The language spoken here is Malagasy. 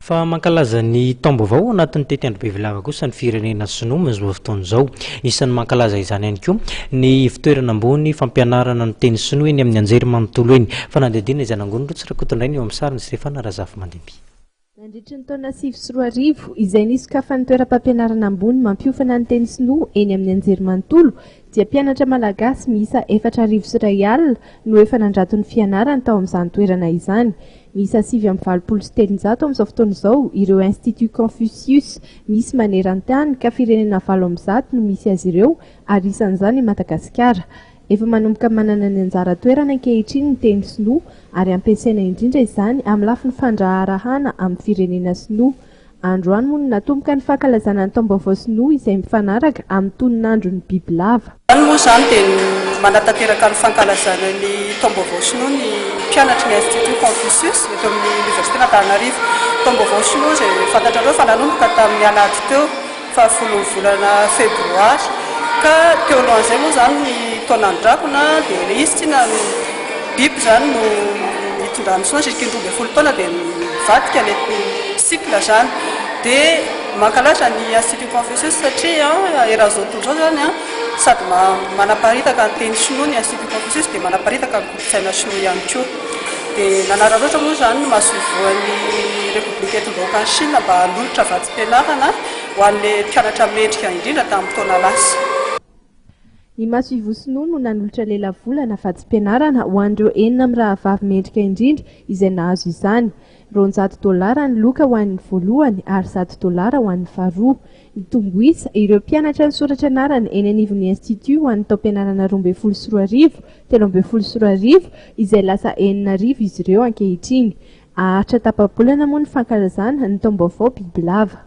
Fa mankalaza ny taom-baovao ao anatin'ny tetiandro bevilava kosa ny firenena sinoa amin'izao fotoana izao. Isan'ny mankalaza izany ihany koa ny ivotoerana ambony fampianarana ny teny sinoa eny amin'ny anjerimanontolo eny. Fanadihadiana izay nangonin'i Rotsy Rakotondrainy eo amin'ny sarin'i Stefana Razafimandimby. Nandritry ny taona 2009, izay nisokafan'ny toeram-pampianarana ambony mampiofana ny teny sinoa eny amin'ny anjerimanontolo, dia mpianatra malagasy miisa 1040 no efa nandrato ny fianarany tao amin'izany toerana izany. Miisa 389 amin'izao fotoana izao ireo Institut Confucius misy maneran-tany ka firenena 108 no misy azy ireo ary isan'izany i Madagasikara. Efa manomboka manana ny anjara toerany ankehitriny ny teny sinoa ary ampiasaina indrindra izany amin'ny lafiny fandraharahana amin'ny firenena sinoa. Androany moa no natomboka ny fankalazana ny taom-baovao sinoa izay mifanaraka amin'ny tonon'andron'ny bibilava. Izany moa izany dia manatanteraka ny fankalazana ny taom-baovao sinoa ny mpianatry ny Institut Confucius eto amin'ny Oniversiten'Antananarivo. Taom-baovao sinoa izay fantatrareo fa nanomboka tamin'ny alahady teo fahafolon'ny volana febroary ka teo alohan'izay moa izany ny taonan'ny drakona dia ilay izy tsy inona biby izany no nitondran'ny sinoa jusqu'à 12 taona dia nivadika ilay cycle izany dia mankalaza ny Institut Confucius satria eran'izao tontolo izao izany sady manaparitaka ny teny sinoa ny Institut Confucius dia manaparitaka ny kolontsaina sinoa ihany koa. Dia nanararaotra moa izany ny masoivohon'ny Repoblika Etim-bahoakan'i Shina mba hanolotra vatsim-pianarana ho an'ilay mpianatra mendrika indrindra tamin'ny taona lasa. Ny masoivoho sinoa no nanolotra lelavola na vatsim-pianarana ho an'ireo enina mirahavavy mendrika indrindra izay nahazo izany. 200 dolara ny loka ho an'ny voalohany ary 100 dolara ho an'ny faharoa. Nitombo isa ireo mpianatra nisoratra anarana eny anivon'ny Institut ho an'ny taom-pianarana 2012, 2013 izay lasa 6000 izy ireo ankehitriny. Haharitra tapa-bolana moa ny fankalazana ny taom-baovao bibilava.